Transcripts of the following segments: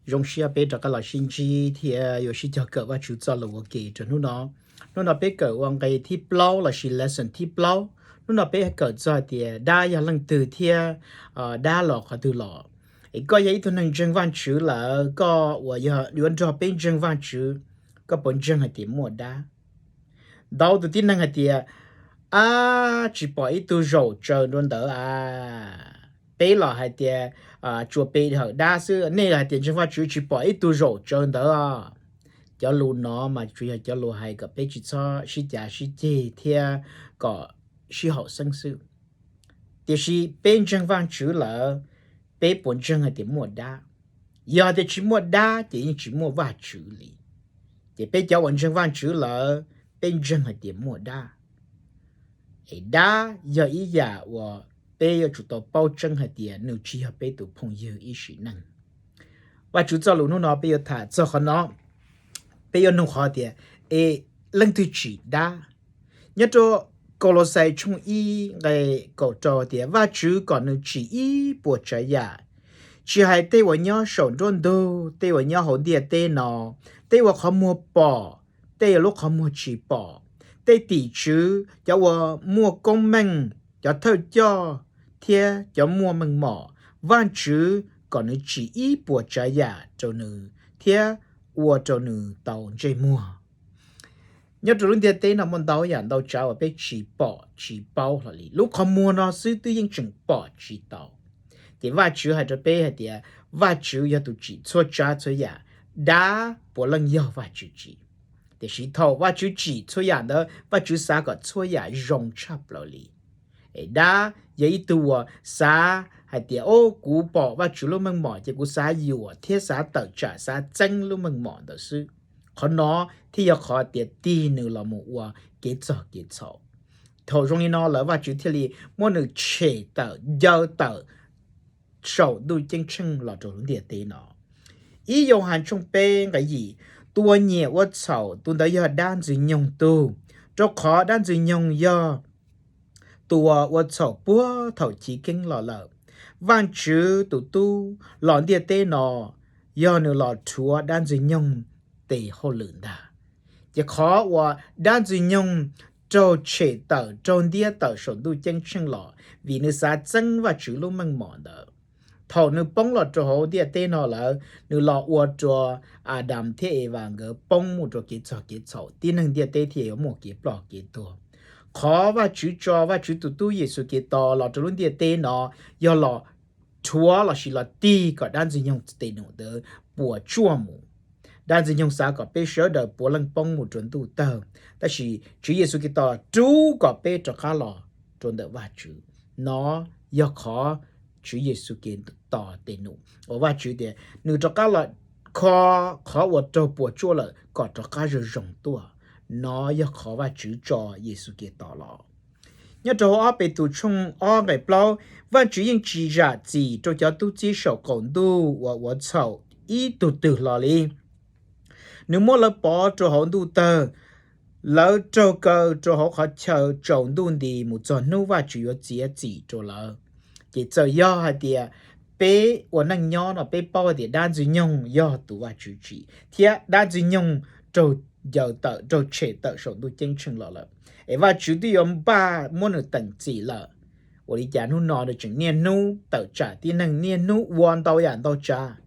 Zoo siab peb rov qab los sib ntsib thiab yuav sib cog kawm Vajtswv txoj lus ua ke rau hnub no. Hnub no peb kawm ua nqe thib plaub lossis lesson thib plaub. Hnub no peb kawm txog tias dab yog leej twg thiab dab los qhov twg los. Es koj yog ib tug neeg ntseeg Vajtswv lawm, koj uas yog yuav nrog peb ntseeg Vajtswv, koj puas ntseeg hais tias muaj dab? Ntau tus tib neeg hais tias, ab, tsis pom ib tug zaum tsaws dua ntawd a. Peb los hais tias tsuas pe hawm dab xwb, nej hais tias ntseeg Vajtswv tsis pom ib tug zaum tsaws ntawd. Cov lus no mas tsuas yog cov lus hais kom peb tsis txhob sib cav sib ceg thiab kom sib haum xeeb xwb. Tiam sis peb ntseeg Vajtswv lawm, peb puas ntseeg hais tias muaj dab? Yog tias tsis muaj dab ces yeej tsis muaj Vajtswv li. Ces peb cov uas ntseeg Vajtswv lawm, peb ntseeg hais tias muaj dab. Es dab yog ib yam uas peb yuav tsum tau paub tseeb hais tias nws tsis yog peb tus phooj ywg ib sim neej. Vajtswv txoj lus hnub no peb yuav tham txog qhov no, peb yuav nug qhov tias, es leej twg tsim dab? Nyob rau Kaulauxais tshooj ib nqe kaum rau tias Vajtswv kom nws tsim ib puas tsav yam, tsis hais tej uas nyob saum nruab ntug, tej uas nyob hauv ntiaj teb no, tej uas qhov muag pom, tej uas lub qhov muag tsis pom, tej tim tswv, cov uas muaj koob meej, cov thawj coj thiab cov muaj meej mom, Vajtswv kom nws tsim ib puas tsav yam rau nws thiab ua rau nws tau ntsej muag. Nyob rau lub ntiaj teb no muaj ntau yam ntau tsav uas peb tsis pom tsis paub hlo li. Lub qhov muag no xwb twb yeej tseem pom tsis tau. Ces Vajtswv hais rau peb hais tias Vajtswv yog tus tsim txhua tsav txhua yam, dab puav leej yog Vajtswv tsim. Tiam sis thaum Vajtswv tsim txhua yam ntawd, Vajtswv xav kom txhua yam zoo tshaj plaws li. Es dab yog ib tug uas xav hais tias, o, kuv pom Vajtswv lub meej mom ces kuv xav yuam thiab xav tawm tsam xav txeeb lub meej mom ntawd xwb. Qhov no thiaj yog qhov tias tig nws los mus ua kev txog kev txhaum. Thaum zoo li no lawm Vajtswv thiaj li muab nws tshem tawm ncaws tawm saum ntuj ceeb tsheej los rau lub ntiaj teb no. Ib Yauhas tshooj peb nqe yim, tus uas nyiam ua txhaum tus ntawd yog dab ntxwg nyoog tug, rau qhov dab ntxwg nyoog yog tus uas ua txhaum puag thaum chiv keeb los lawm. Vajtswv tus Tub los ntiaj teb no yog nws los rhuav dab ntxwg nyoog tes hauj lwm ntag. Ces qhov uas dab ntxwg nyoog raug tshem tawm raug ntiab tawm saum ntuj ceeb tsheej los vim nws xav txeeb Vajtswv lub meej mom ntawd. Thaum nws poob los rau hauv ntiaj teb no lawm, nws los ua rau Adas thiab Evas nkawd poob mus rau kev txog kev txhaum, tib neeg ntiaj teb thiaj yuav muaj kev ploj kev tuag. Qhov Vajtswv tso Vajtswv tus Tub Yexus Khetos los rau lub ntiaj teb no yog los rhuav lossis los tig kom dab ntxwg nyoog tes num ntawd puas tsuaj mus. Dab ntxwg nyoog xav kom peb sawv daws puav leej poob mus rau ntuj tawg, tab sis Tswv Yexus Khetos rub kom peb rov qab los rau ntawm Vajtswv. No yog qhov Tswv Yexus Khetos tes num uas Vajtswv tias nws rov qab los kho qhov uas raug puas tsuaj lawm kom rov qab zoo zoo tuaj. No yog qhov Vajtswv tso Yexus Khetos los. Nyob rau hauv ob Petus tshooj ob nqe plaub, Vajtswv yeej tsis zam txim rau cov tub txib saum qaum ntuj uas ua txhaum ib tug twg hlo li. Nws muab lawv pov rau hauv ntuj tawg, lawv raug kaw rau hauv qhov chaw tsaus ntuj nti mus txog hnub Vajtswv yuav txiav txim rau lawv. Ces txawm yog hais tias peb ua neej nyob no peb paub hais tias dab ntxwg nyoog yog tus Vajtswv tsim thiab dab ntxwg nyoog raug ncaws tawm raug tshem tawm saum ntuj ceeb tsheej los lawm, es Vajtswv twb yuav npaj muab nws teem txim lawm. Ua li cas hnub no nws tseem niaj hnub tawm tsam tib neeg, niaj hnub ua ntau yam ntau tsav?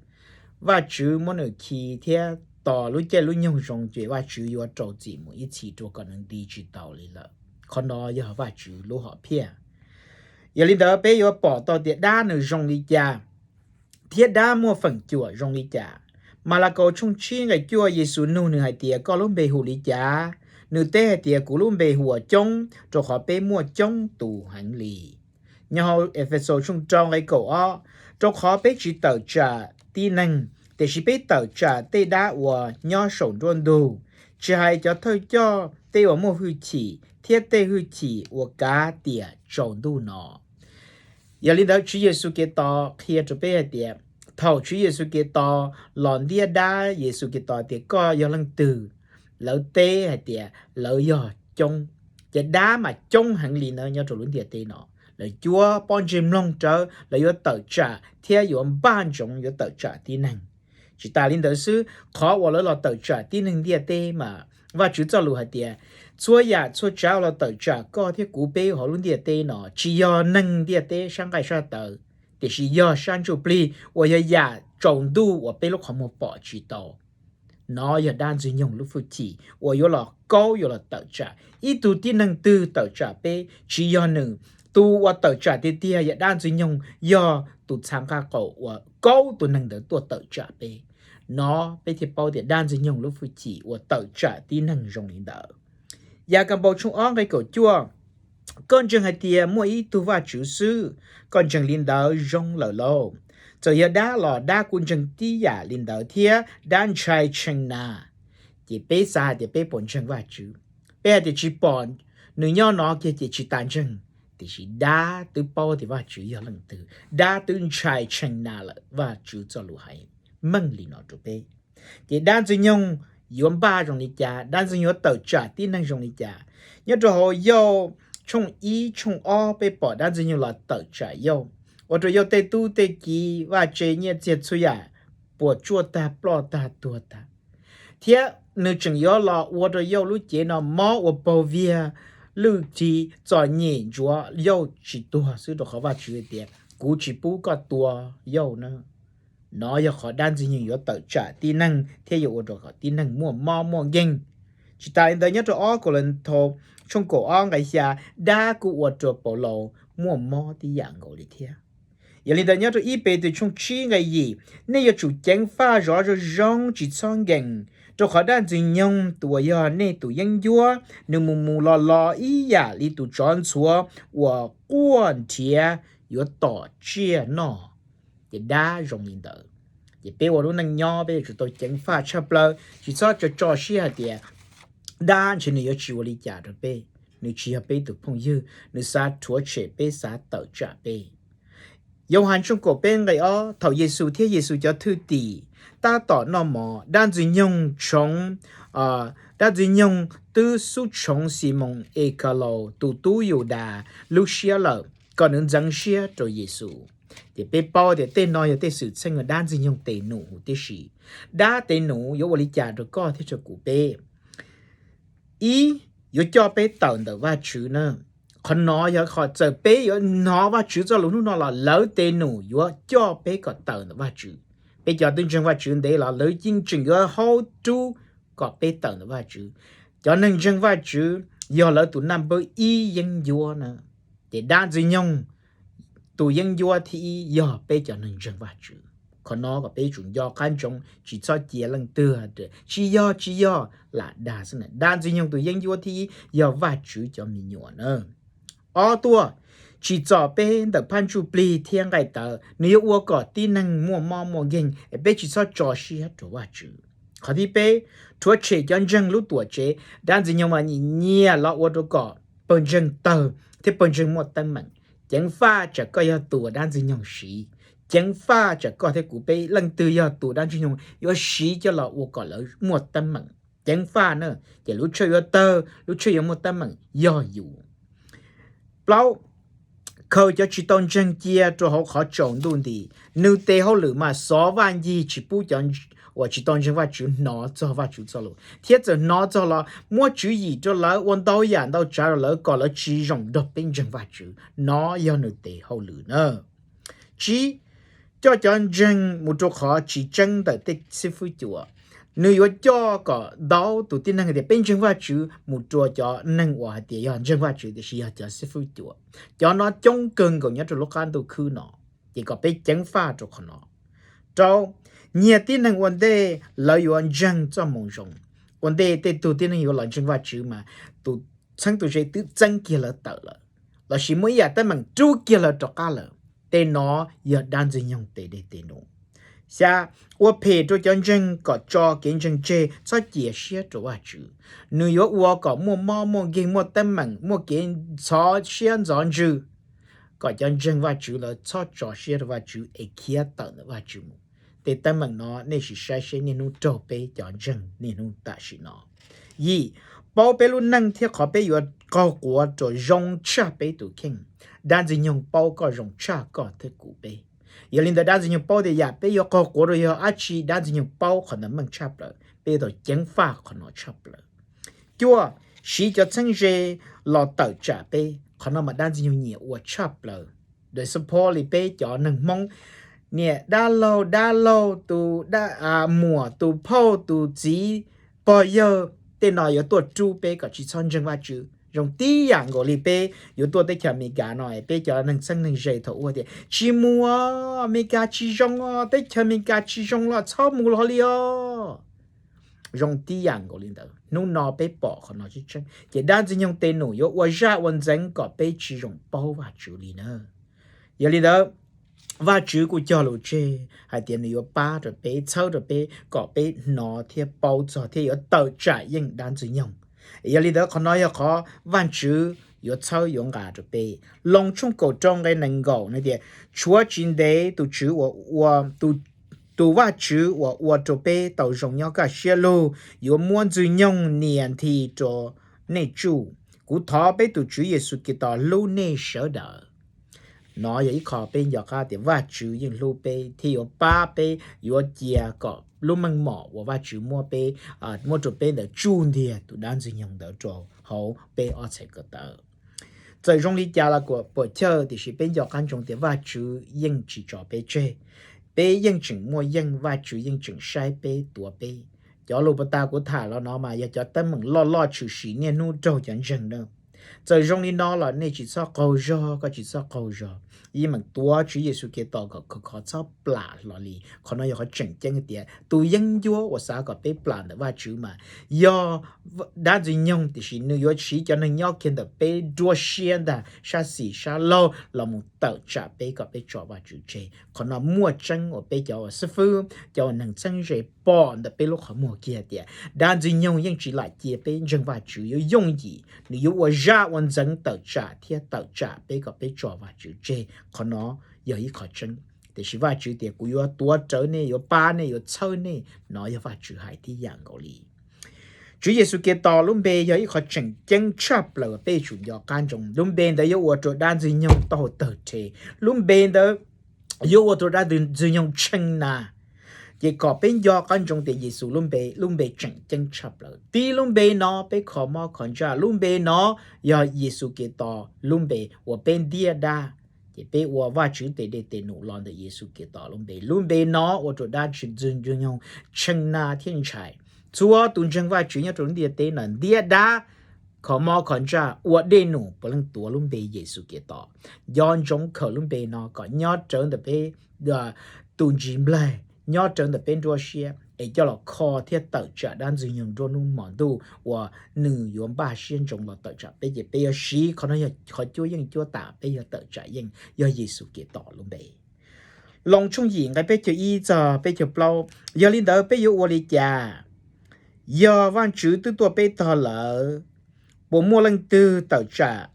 Vajtswv muab nws khi thiab tos lub caij lub nyoog zoo ces Vajtswv yuav rau txim mus ib txhis rau kom nws nti tsis taus li lawm. Qhov no yog Vajtswv lub hom phiaj. Yog li ntawd peb yuav pom tau tias dab nws zoo li cas thiab dab muaj feem cuam zoo li cas. Malakaus tshooj tsib nqe cuaj, Yexus nug nws hais tias, koj lub npe hu li cas? Nws teb hais tias, kuv lub npe hu ua Coob, rau qhov peb muaj coob tus heev li. Nyob hauv Efexus tshooj rau nqe kaum ob, rau qhov peb tsis tawm tsam tib neeg, tiam sis peb tawm tsam tej dab uas nyob saum nruab ntug, tsis hais cov thawj coj, tej uas muaj hwj chim thiab tej hwj chim uas kav tiam tsaus ntuj no. Yog li ntawd Tswv Yexus Khetos qhia rau peb hais tias, thaum Tswv Yexus Khetos los ntiab dab, Yexus Khetos tias koj yog leej twg, lawv teb hais tias lawv yog Coob. Ces dab mas coob heev li ntawd nyob rau lub ntiaj teb no. Lawv cuab pob ntseg mloog rawv, lawv yuav tawm tsam thiab yuav npaj ntsoov yuav tawm tsam tib neeg. Tsis tas li ntawd xwb, qhov uas lawv los tawm tsam tib neeg ntiaj teb mas Vajtswv txoj lus hais tias, txhua yam txhua tsav uas los tawm tsam koj thiab kuv peb hauv lub ntiaj teb no tsis yog neeg ntiaj teb sab nqaij sab taw, tiam sis yog sab ntsuj plig uas yog yam tsaus ntuj uas peb lub qhov muag pom tsis tau. Nov yog dab ntxwg nyoog lub hwj chim uas yuav los kaub yuav los tawm tsam. Ib tug tib neeg twg tawm tsam peb tsis yog nws, tus uas tawm tsam tiag tiag yog dab ntxwg nyoog, yog tus txha nqaj qaum uas kaub tus neeg ntawd tuaj tawm tsam peb. Nov peb thiaj paub tias dab ntxwg nyoog lub hwj chim uas tawm tsam tib neeg zoo li ntawd. Yakaunpaus tshooj ob nqe kaum cuaj, koj ntseeg hais tias muaj ib tug Vajtswv xwb, koj ntseeg li ntawd zoo lawm lauj. Txawm yog dab los dab kuj ntseeg tib yam li ntawd thiab dab ntshai tshee nas. Ces peb xav hais tias peb puas ntseeg Vajtswv? Peb hais tias tsis pom nws nyob no kiag ces tsis tas ntseeg. Tiam sis dab twb paub tias Vajtswv yog leej twg, dab twb ntshai tshee nas lawm, Vajtswv txoj lus hais meej li no rau peb. Ces dab ntxwg nyoog yuav npaj zoo li cas, dab ntxwg nyoog yuav tawm tsam tib neeg zoo li cas? Nyob rau hauv Yauj tshooj ib tshooj ob peb pom dab ntxwg nyoog los tawm tsam Yauj, ua rau Yauj tej tub tej kiv vaj tse nyiaj txiag txhua yam puas tsuaj tag ploj tag tuag tag. Thiab nws tseem yuav los ua rau Yauj lub cev no mob ua paug viag, lwj thi, txom nyem ntsuav Yauj tsis tuag xwb, rau qhov Vajtswv hais tias kuv tsis pub koj tua Yauj na. Nov yog qhov dab ntxwg nyoog yuav tawm tsam tib neeg thiab yuav ua rau kom tib neeg muaj mob muaj nkeeg. Tsis tas li ntawd, nyob rau ob Kauleethaus tshooj kaum ob nqe xya, dab kuj ua rau Paulus muaj mob tib yam nkaus li thiab. Yog li ntawd, nyob rau ib Petus tshooj tsib nqe yim, nej yuav tsum ceev faj zov zoo zoo tsis txhob nkees, rau qhov dab ntxwg nyoog tus uas yog nej tus yeeb ncuab, nws mus mus los los ib yam li tus tsov ntxhuav uas quaj nrhiav yuav tom tsiaj noj. Ces dab zoo li ntawd, ces peb ua lub neej nyob peb yuav tsum tau ceev faj tshaj plaws, tsis txhob tso tso siab hais tias dab ntshe nws yuav tsis ua li cas rau peb. Nws tsis yog peb tus phooj ywg, nws xav rhuav tshem peb, xav tawm tsam peb. Yauhas tshooj kaum peb nqe ob, thaum Yexus thiab Yexus cov thwj tim tab tom noj mov, dab ntxwg nyoog tshoov, dab ntxwg nyoog twb xub tshoov Ximoos Ekalaus tus tub Yudas lub siab lawm kom nws ntxeev siab rau Yexus. Ces peb paub tias tej no yog tej xwm txheej uas dab ntxwg nyoog tes num huv tib si. Dab tes num yuav ua li cas rau koj thiab rau kuv peb? Ib, yuav coj peb tawm ntawm Vajtswv na. Qhov no yog qhov txawm peb yuav hnov Vajtswv txoj lus hnub no los lawv tes num yuav coj peb kom tawm ntawm Vajtswv. Peb cov twb ntseeg Vajtswv ntev los lawv yeej tseem yuav haub rub kom peb tawm ntawm Vajtswv. Cov neeg ntseeg Vajtswv yog lawv tus naj npawb ib yeeb ncuab na. Ces dab ntxwg nyoog tus yeeb ncuab thib ib yog peb cov neeg ntseeg Vajtswv. Qhov no kom peb tsum nco qab ntsoov, tsis txhob cia leej twg tsis yog tsis yog lam dag xwb na. Dab ntxwg nyoog tus yeeb ncuab thib ib yog Vajtswv cov me nyuam na. Ob tuaj, tsim txom peb ntawm phab ntsuj plig thiab nqaij tawv, nws yuav ua kom tib neeg muaj mob muaj nkeeg es peb tsis txhob tso siab rau Vajtswv. Qhov thib peb, rhuav tshem cov ntseeg lub tuam tsev. Dab ntxwg nyoog mas nyiam nyiam los ua rau kom pawg ntseeg tawg thiab pawg ntseeg muaj teeb meem. Ceev faj tsam koj yog tus dab ntxwg nyoog siv. Ceev faj tsam koj thiab kuv peb leej twg yog tus dab ntxwg nyoog yuav siv coj los ua kom lawv muaj teeb meem. Ceev faj na, ces lub tshawj yuav tawg, lub tshawj yuav muaj teeb meem yog yus. Plaub, khaws cov tsis tau ntseeg cia rau hauv qhov tsaus ntuj nti. Nws tes hauj lwm mas xov vaj ncig tsis pub cov uas tsis tau ntseeg Vajtswv hnov txog Vajtswv txoj lus, thiab txawm hnov txog los muab tswv yim rau lawv, ua ntau yam ntau tsav rau lawv kom lawv tsis zoo nrog peb ntseeg Vajtswv. Nov yog nws tes hauj lwm na. Tsib, coj cov ntseeg mus rau qhov tsis tseeb ntawm tej xib fwb cuam. Nws yuav coj kom ntau tus tib neeg hais tias peb ntseeg Vajtswv mus rau cov neeg uas hais tias yog ntseeg Vajtswv tiam sis yog cov xib fwb cuam. Cov no coob kawg nkaus nyob rau lub qab ntuj khwb no, ces kom peb ceev faj rau qhov no. Rau, nyiag tib neeg ua ntej lawv yuav ntseeg txoj moo zoo. Ua ntej tej tug tib neeg yuav los ntseeg Vajtswv mas tus txheeb tus ze twb txeeb kiag lawv tawm lawm, lossis muaj ib yam teeb meem rub kiag lawv rov qab lawm. Tej no yog dab ntxwg nyoog tes dej tes num. Xya, ua phem rau cov ntseeg kom tso kev ntseeg tseg, txhob cia siab rau Vajtswv. Nws yuav ua kom muaj mob muaj nkeeg, muaj teeb meem, muaj kev ntxhov siab ntxhov ntsws, kom cov ntseeg Vajtswv lawv txhob tso siab rau Vajtswv es khiav tawm ntawm Vajtswv mus. Tej teeb meem no nej sim saib seb niaj hnub raug peb cov ntseeg niaj hnub tam sim no. Yim, paub peb lub neej thiab qhov peb yuav qaug quav rau zoo tshaj peb tus kheej. Dab ntxwg nyoog paub koj zoo tshaj koj thiab kuv peb. Yog li ntawd dab ntxwg nyoog paub tias yam peb yuav qaug quav rau yog dab tsi, dab ntxwg nyoog paub qhov ntawd meej tshaj plaws, peb yuav tau ceev faj qhov no tshaj plaws. Cuaj, siv cov txheeb ze los tawm tsam peb, qhov no mas dab ntxwg nyoog nyiam ua tshaj plaws. Lawv support li peb cov neeg Hmoob, niam dab laug, dab laug tus, muam tus phauj tus txiv, pog yawg tej no yuav tuaj rub peb kom tsis txhob ntseeg Vajtswv. Zoo tib yam nkaus li peb yuav tuaj teb chaws Amelikas no, peb cov neeg txheeb neeg ze thaum ub tias tsis mus, Amelikas tsis zoo, teb chaws Amelikas tsis zoo los txhob mus hlo li os. Zoo tib yam nkaus li ntawd, hnub no peb pom qhov no tseeb tseeb, ces dab ntxwg nyoog tes num yuav ua zaj ua ntxeev kom peb tsis zoo paub Vajtswv li na. Yog li ntawd, Vajtswv kuj cog lus tseg hais tias nws yuav pab rau peb, txhawb rau peb kom peb hnov thiab paub txog thiab yuav tawm tsam yeej dab ntxwg nyoog. Yog li ntawd qhov no yog qhov Vajtswv yuav txhawb yuav nqa rau peb. Loos tshooj kaum rau nqe nees nkaum nws tias, tshuav tsis ntev tus Tswv uas ua, tus Vajtswv uas ua rau peb tau zoo nyob kaj siab lug yuav muab ntxwg nyoog nias nthi rau nej tsuj. Kuv thov peb tus Tswv Yexus Khetos hlub nej sawv daws. No yog ib qho peb nco qab tias Vajtswv yeej hlub peb thiab yuav pab peb, yuav cia kom lub meej mom uas Vajtswv muab peb, muab rau peb ntawd tsuj ntiag tus dab ntxwg nyoog ntawd rau hauv peb ob txhais ko taw. Txawm zoo li cas los kuj puam chawj, tiam sis peb nco qab ntsoov tias Vajtswv yeej tsis tso peb tseg. Peb yeej tseem muaj yeej, Vajtswv yeej tseem saib peb tuav peb. Cov lus puag ta kuv tham los no mas yog cov teeb meem loj loj tshwm sim niaj hnub raug cov ntseeg na. Txawm zoo li no los nej tsis txhob qaug zog, koj tsis txhob qaug zog. Yeej meem tuav Tswv Yexus Khetos kom khov khov txhob plam hlo li. Qhov no yog qhov tseem ceeb tias tus yeeb ncuab uas xav kom peb plam ntawm Vajtswv mas yog dab ntxwg nyoog, tiam sis nws yuav siv cov neeg nyob kiag ntawm peb nruab siab ntag, sab xis sab laug los mus tawm tsam peb kom peb tso Vajtswv tseg. Qhov no muaj tseeb uas peb cov uas xib fwb, cov uas neeg txheeb ze pom ntawm peb lub qhov muag kiag tias dab ntxwg nyoog yeej tsis lam cia peb ntseeg Vajtswv, yuav yooj yim nws yuav ua zaj ua ntxeev tawm tsam thiab tawm tsam peb kom peb tso Vajtswv tseg. Qhov no yog ib qho tseeb. Tiam sis Vajtswv tias kuv yuav tuav rawv nej, yuav pab nej, yuav txhawb nej, no yog Vajtswv hais tib yam nkaus li. Tswv Yexus Khetos lub npe yog ib qho tseem ceeb tshaj plaws peb yuav tsum nco qab ntsoov. Lub npe ntawd yuav ua rau dab ntxwg nyoog taub hau tawg rhe. Lub npe ntawd yuav ua rau dab ntxwg nyoog tshee na. Ces kom peb nco qab ntsoov tias Yexus lub npe, lub npe tseem ceeb tshaj plaws. Tib lub npe no peb kho mob kho ntsaj, lub npe no yog Yexus Khetos lub npe uas peb ntiab dab. Ces peb ua Vajtswv tes dej tes num los ntawm Yexus Khetos lub npe. Lub npe no ua rau dab ntxwg nyoog tshee na thiab ntshai. Txhua tus ntseeg Vajtswv nyob rau lub ntiaj teb no ntiab dab, kho mob kho ntsaj, ua dej num puav leej tuav lub npe Yexus Khetos. Nco ntsoov khaws lub npe no kom nyob rawv ntawm peb tus ntsis nplaig, nyob rawv ntawm peb nruab siab es coj los kho thiab tawm tsam dab ntxwg nyoog nruab hnub hmo ntuj uas nws yuav npaj siab ntsoov los tawm tsam peb. Ces peb yuav siv qhov no yog qhov cuab yeej cuab tam peb yuav tawm tsam yeej, yog Yexus Khetos lub npe. Loos tshooj yim nqe peb caug ib txog peb caug plaub, yog li ntawd peb yuav ua li cas? Yog Vajtswv twb tuaj peb tog lawm, puas muaj leej twg tawm tsam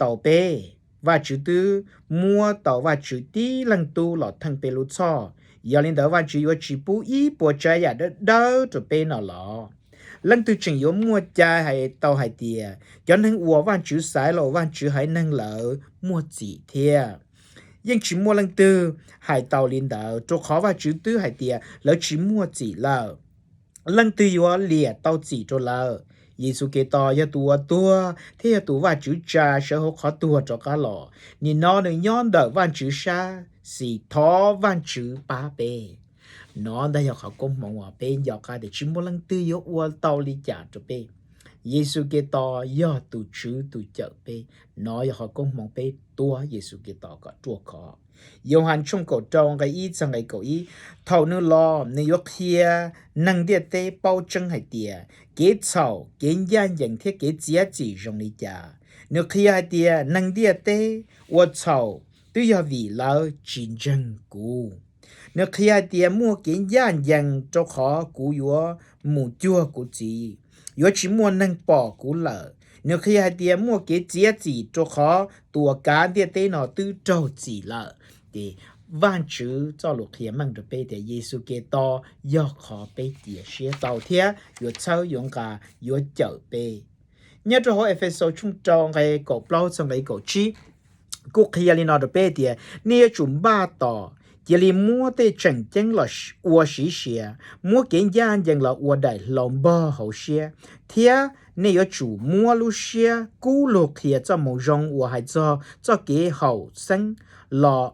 tau peb? Vajtswv twb muab tau Vajtswv tib leeg Tub los theej peb lub txhoj. Yog li ntawd Vajtswv yuav tsis pub ib puas tsav yam dawb dawb rau peb no los? Leej twg tseem yuav muaj cai hais tau hais tias cov neeg uas Vajtswv xaiv los ua Vajtswv haiv neeg lawm muaj txim thiab? Yeej tsis muaj leej twg hais tau li ntawd, rau qhov Vajtswv twb hais tias lawv tsis muaj txim lawm. Leej twg yuav liam tau txim rau lawv? Yexus Khetos yog tus uas tuag thiab yog tus Vajtswv tsa sawv hauv qhov tuag rov qab los. Nim no nws nyob ntawm Vajtswv sab xis thov Vajtswv pab peb. No ntag yog qhov koob hmoov uas peb nco qab tias tsis muaj leej twg yuav ua tau li cas rau peb. Yexus Khetos yog tus Tswv tus cawm peb. No yog qhov koob hmoov peb tuav Yexus Khetos kom ruaj khov. Yauhas tshooj kaum rau nqe ib txog nqe kaum ib, thaum nws los nws yuav qhia neeg ntiaj teb paub tseeb hais tias kev txhaum, kev ncaj ncees thiab kev txiav txim zoo li cas. Nws qhia hais tias neeg ntiaj teb ua txhaum twb yog vim lawv tsis ntseeg kuv. Nws qhia hais tias muaj kev ncaj ncees rau qhov kuv yuav mus cuag kuv Txiv, yuav tsis muaj neeg pom kuv lawm. Nws qhia hais tias muaj kev txiav txim rau qhov tus uas kav ntiaj teb no twb raug txim lawm. Ces Vajtswv txoj lus qhia meej rau peb tias Yexus Khetos yog qhov peb cia siab tau thiab yuav txhawb yuav nqa, yuav cawm peb. Nyob rau hauv Efexus tshooj rau nqe kaum plaub txog nqe kaum tsib kuj qhia li no rau peb tias nej yuav tsum npaj tos Cia li muab tej tseem ceeb los ua siv sia, muab kev ncaj ncees los ua daim hlau npog hauv siab, thiab nej yuav tsum muab lub siab kub lug qhia txoj moo zoo uas hais txog txoj kev haum xeeb los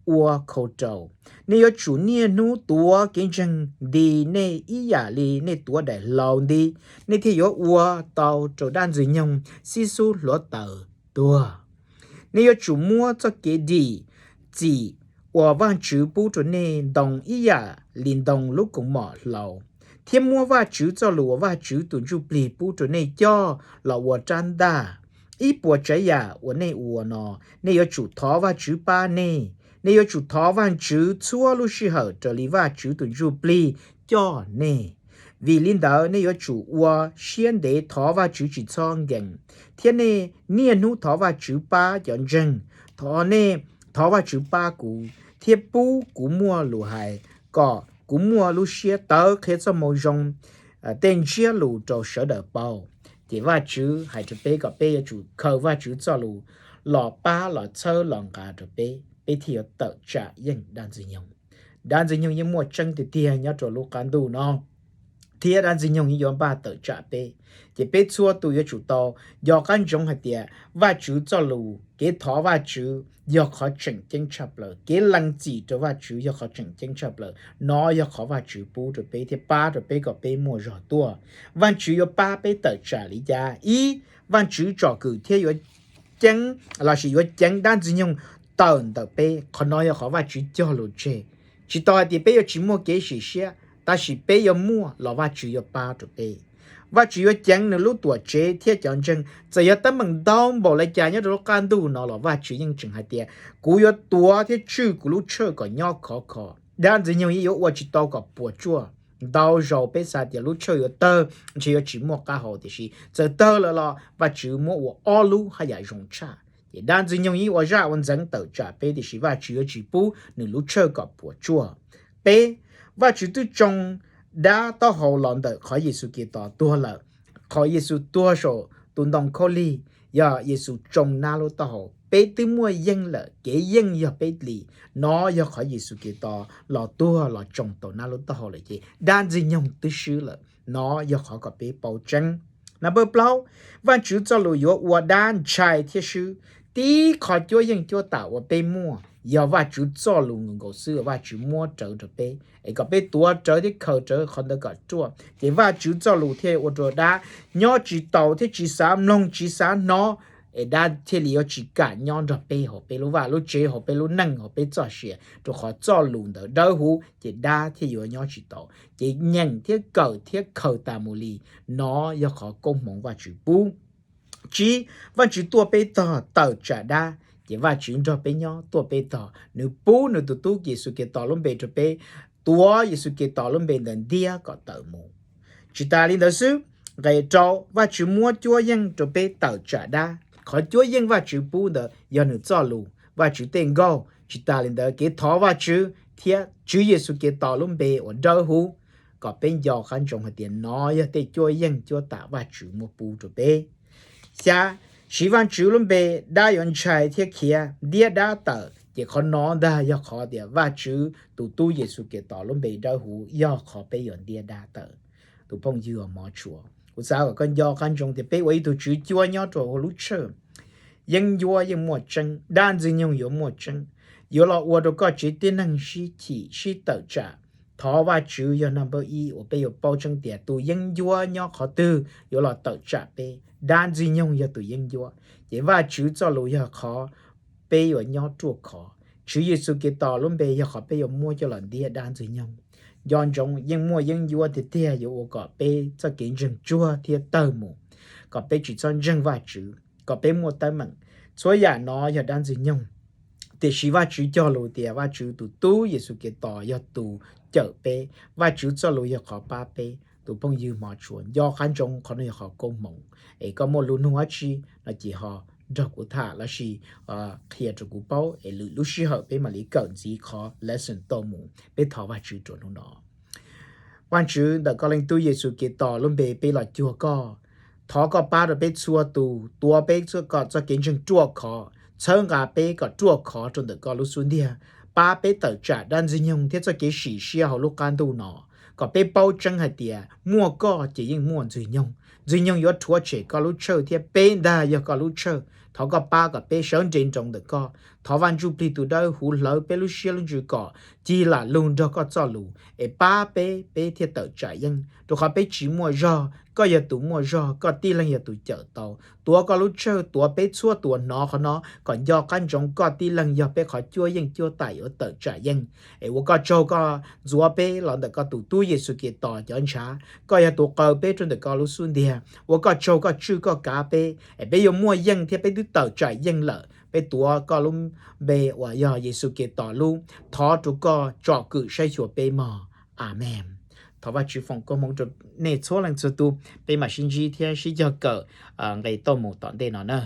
ua khau rau. Nej yuav tsum niaj hnub tuav kev ntseeg nti nej ib yam li nej tuav daim hlau nti, nej thiaj yuav ua tau rau dab Ntxwg nyoog xib xub hluav taws tuag. Nej yuav tsum muab txoj kev dim txim uas Vajtswv pub rau nej ntoo ib yam li ntoo lub koom mom hlau, thiab muab Vajtswv txoj lus uas Vajtswv tus Ntsujplig pub rau nej coj los ua rab ntaj. Ib puas tsav yam uas nej ua no, nej yuav tsum thov Vajtswv pab nej. Nej yuav tsum thov Vajtswv txhua lub sij hawm raws li Vajtswv tus Ntsujplig coj nej. Vim li ntawd nej yuav tsum ua siab ntev thov Vajtswv tsis txhob nkees, thiab nej niaj hnub thov Vajtswv pab cov ntseeg. Thov nej, thov Vajtswv pab kuv, thiab pub kuv muaj lus hais, kom kuv muaj lub siab tawv qhia txoj moo zoo tej ntsiab lus rau sawv daws paub. Ces Vajtswv hais rau peb kom peb yuav tsum khaws Vajtswv txoj lus los pab los txhawb los nqa rau peb, peb thiaj yuav tawm tsam yeej dab Ntxwg nyoog. Dab Ntxwg nyoog yeej muaj tseeb tiag tiag nyob rau lub qab ntuj no, thiab dab Ntxwg nyoog yeej yuav npaj tawm tsam peb. Ces peb txhua tus yuav tsum tau nco qab ntsoov hais tias Vajtswv txoj lus, kev thov Vajtswv yog qhov tseem ceeb tshaj plaws. Kev lees txim rau Vajtswv yog qhov tseem ceeb tshaj plaws. No yog qhov Vajtswv pub rau peb thiab pab rau peb kom peb muaj zog tuaj. Vajtswv yuav pab peb tawm tsam li cas? Ib, Vajtswv tsom kwm thiab yuav ceeb, lossis yuav ceev dab Ntxwg nyoog tawm ntawm peb. Qhov no yog qhov Vajtswv cog lus tseg. Tsis tau hais tias peb yuav tsis muaj kev sim siab, tab sis peb yuav muaj los Vajtswv yuav pab rau peb. Vajtswv yuav ceev nws lub tuam tsev thiab cov ntseeg. Txawm yog teeb meem ntau npaum li cas nyob rau lub qab ntuj no los Vajtswv yeej tseem hais tias, kuv yuav tuav thiab tswj kuv lub tshawj kom nyob khov kho. Dab Ntxwg nyoog yeej yuav ua tsis tau kom puas tsuaj. Ntau zaus peb xav tias lub tshawj yuav tawg, ntshe yuav tsis muaj qab hau, tiam sis txawm tawg lawm los Vajtswv muab ua ob lub haj yam zoo tshaj. Ces dab Ntxwg nyoog yeej ua zaj ua ntxeev tawm tsam peb, tiam sis Vajtswv yuav tsis pub nws lub tshawj kom puas tsuaj. Peb, Vajtswv twb tsoo dab taub hau los ntawm qhov Yexus Khetos tuag lawm. Qhov Yexus tuag saum tus ntoo khaub lig yog Yexus tsoo nab lub taub hau. Peb twb muaj yeej lawm, kev yeej yog peb li. No yog qhov Yexus Khetos los tuag los tsoo tau nab lub taub hau lawm ces dab Ntxwg nyoog twb swb lawm. No yog qhov kom peb paub tseeb. Nab npawb plaub, Vajtswv txoj lus yuav ua dab ntshai thiab swb. Tib qhov cuab yeej cuab tam uas peb muaj yog Vajtswv txoj lus nkaus xwb uas Vajtswv muab rawv rau peb, es kom peb tuav rawv thiab khaws rawv qhov ntawd kom ruaj. Ces Vajtswv txoj lus thiaj ua rau dab nyob tsis taus thiab tsis xav mloog tsis xav hnov, es dab thiaj li yuav tsis kam nyob nrog peb hauv peb lub vaj lub tsev, hauv peb lub neej, hauv peb txoj sia, rau qhov txoj lus ntawd dawb huv ces dab thiaj yuav nyob tsis taus. Ces nyeem thiab kawm thiab khaws tas mus li. No yog qhov koob hmoov Vajtswv pub. Tsib, Vajtswv tuaj peb tog tawm tsam dab, ces Vajtswv nrog peb nyob tuaj peb tog. Nws pub nws tus tub Yexus Khetos lub npe rau peb, tuav Yexus Khetos lub npe ntawd ntiab kom tawm mus. Tsis tas li ntawd xwb, nqe rau, Vajtswv muab cuab yeej rau peb tawm tsam dab. Qhov cuab yeej Vajtswv pub ntawd yog nws txoj lus, Vajtswv tej nkauj. Tsis tas li ntawd, kev thov Vajtswv thiab Tswv Yexus Khetos lub npe uas dawb huv, kom peb nco qab ntsoov hais tias no yog tej cuab yeej cuab tam Vajtswv muab pub rau peb. Xya, siv Vajtswv lub npe, dab yuav ntshai thiab khiav, ntiab dab tawm. Ces qhov no ntag yog qhov tias Vajtswv tus tub Yexus Khetos lub npe dawb huv yog qhov peb yuav ntiab dab tawm. Tus phooj ywg hmov tshua, kuv xav kom koj nco qab ntsoov tias peb ua ib tug tswv cuab nyob rau hauv lub tshawj, yeeb ncuab yeej muaj tseeb, dab ntxwg nyoog yuav muaj tseeb, yuav los ua rau koj tsev tib neeg sib chim sib tawm tsam. Thov Vajtswv yog naj npawb ib uas peb yuav paub tseeb tias tus yeeb ncuab nyob qhov twg yuav los tawm tsam peb. Dab ntxwg nyoog yog tus yeeb ncuab, ces Vajtswv txoj lus yog qhov peb yuav nyob ruaj khov. Tswv Yexus Khetos lub npe yog qhov peb yuav muab coj los ntiab dab ntxwg nyoog. Nco ntsoov, yeej muaj yeeb ncuab tiag tiag yuav ua kom peb txoj kev ntseeg tsuag thiab tawg mus, kom peb tsis txhob ntseeg Vajtswv, kom peb muaj teeb meem. Txhua yam no yog dab ntxwg nyoog. Tiam sis Vajtswv cog lus tias Vajtswv tus tub Yexus Khetos yog tus cawm peb, Vajtswv txoj lus yog qhov pab peb. Tus phooj ywg hmov tshua, nco qab ntsoov, qhov no yog qhov koob hmoov. Es koj muaj lus nug dab tsi no ces ho nrog kuv tham lossis qhia rau kuv paub es lwm lub sij hawm peb mam li kawm ntxiv qhov lesson tau mus. Peb thov Vajtswv rau hnub no. Vajtswv, ntawm koj Leej Tub Yexus Khetos lub npe peb los cuag koj. Thov koj pab rau peb txhua tus, tuav peb kom txoj kev ntseeg ruaj khov, txhawb nqa peb kom ruaj khov rau ntawm koj lub xub ntiag, pab peb tawm tsam dab Ntxwg Nyoog thiab txoj kev sim siab hauv lub qab ntuj no, kom peb paub tseeb hais tias muaj koj ces yeej muaj Ntxwg Nyoog. Ntxwg Nyoog yuav rhuav tshem koj lub tshawj thiab peb ntag yog koj lub tshawj. Thov koj pab kom peb sawv nres nroos ntawm koj. Thov Vaj Ntsujplig tus dawb huv hlawv peb lub siab lub ntsws kom cig lam lug nrog koj txoj lus es pab peb, peb thiaj tawm tsam yeej, rau qhov peb tsis muaj zog, koj yog tus muaj zog, koj tib leeg yog tus cawm tau. Tuav koj lub tshawj, tuav peb txhua tus hnov qhov no kom nco qab ntsoov koj tib leeg yog peb qhov cuab yeej cuab tam yuav tawm tsam yeej. Es ua koj tsaug koj ntxuav peb los ntawm koj tus tub Yexus Khetos cov ntshav, koj yog tus qaws peb rau ntawm koj lub xub ntiag. Ua koj tsaug koj tswj koj kav peb es peb yuav muaj yeej thiab peb twb tawm tsam yeej lawm. Peb tuav koj lub npe uas yog Yexus Khetos lub, thov rau koj tsom kwm saib xyuas peb mog. Amees. Thov Vajtswv foom koob hmoov rau nej txhua leej txhua tus, peb mam sib ntsib thiab sib cog kawm nqe tuaj mus tom ntej no na.